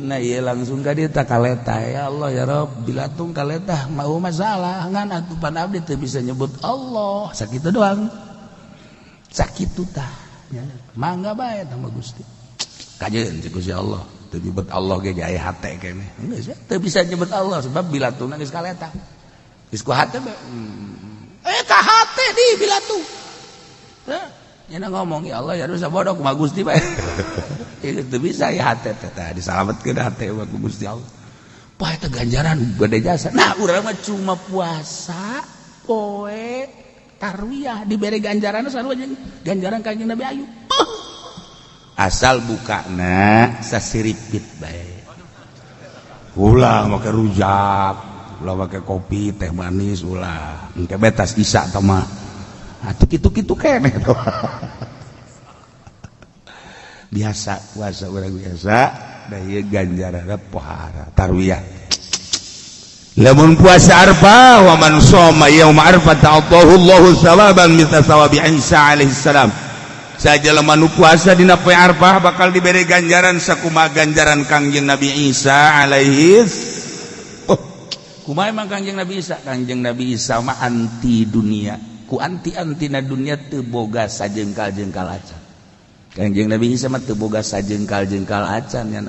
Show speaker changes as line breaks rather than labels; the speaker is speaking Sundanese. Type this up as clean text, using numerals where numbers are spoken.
Nah iya langsung ka dieu tah kaleta, ya Allah ya Rob, bilatung kaleta mau masalah ngan atuh pan abdi teu bisa nyebut Allah, sakitu doang, sakitu tah. Mangga bae tah mah Gusti, kajeun cek Gusti Allah, teu nyebut Allah ge aya hate keneh, geus teu bisa nyebut Allah sebab bilatungna geus kaleta, geus ku hate bae. Eh, ka hate di bilatung. Nya ngomong, ya Allah ya dosa bodoh kumaha Gusti bae. Itu bisa ya hate teh disalametkeun hate mah ku Gusti Allah. Wah, eta ganjaran gede jasa. Nah, urang mah cuma puasa poe tarwiyah dibere ganjaran sarua jeung ganjaran Kanjeng Nabi Ayub. Asal bukana sasiripit bae. Ulah make rujak, ulah make kopi, teh manis ulah. Engke betas isa tah mah. Atuh kitu-kitu keneh tuh. Biasa puasa urang biasa da ieu ganjaranna pohara tarwiyah. Lamun puasa Arfah, wa man shoma yauma Arfah ta'atahu Allahu thawaban mithla thawabi Isa alaihi salam. Sajalema nu puasa dina poe Arfah bakal diberi ganjaran sakumaha ganjaran Kangjeng Nabi Isa alaihi. Oh, kumaha emang Kangjeng Nabi Isa? Kangjeng Nabi Isa mah anti dunia, ku anti-antina dunia teu boga sajengkal-jengkal acan. Kangjeng Nabi Isa mah teu boga sajengkal-jengkal acan nya.